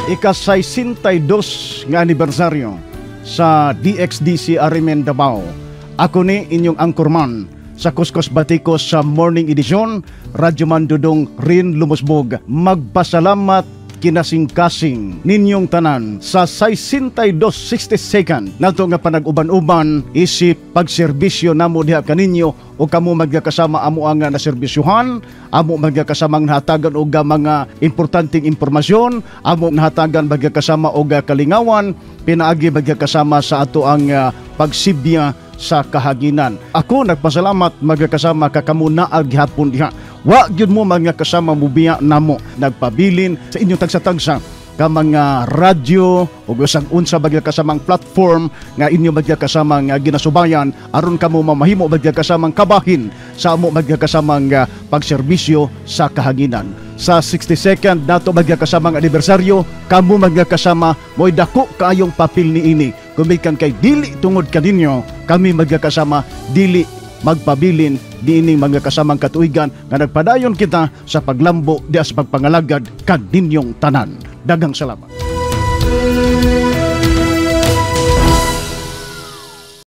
Ika-62 nga anibersaryo sa DXDC Arimen Davao. Ako ni inyong angkorman sa Kuskos Batikos sa Morning Edition, Radyoman Dudong Rin Lumusbog. Magpasalamat kinasingkasing ninyong tanan sa 62 second nato nga panag-uban-uban isip pagserbisyo namo diha kaninyo o kamo magkakasama amo ang naserbisyuhan, amo magkakasamang nahatagan og mga importanteng impormasyon, amo nahatagan magkakasama og kalingawan pinaagi magkakasama sa ato ang pagsibya sa kahaginan. Ako nagpasalamat magkakasama ka kamo naa gihapon diha. Wa gyud mo mga kasama mubiya namo. Nagpabilin sa inyong tagsa-tagsa ka mga radyo o bisag unsa magkasamang platform nga inyo magkakasamang ginasubayan aron kamo mamahimo magkakasamang kabahin sa amo magkakasamang pagserbisyo sa kahanginan. Sa 62nd nato magkakasamang anibersaryo, kamo magkakasama mo'y dako kaayong papel niini. Gumikan kay dili tungod kaninyo kami magkakasama dili magpabilin niining mga kasamang katuigan nga nagpadayon kita sa paglambo diha sa pagpangalagad kaninyong tanan. Daghang salamat.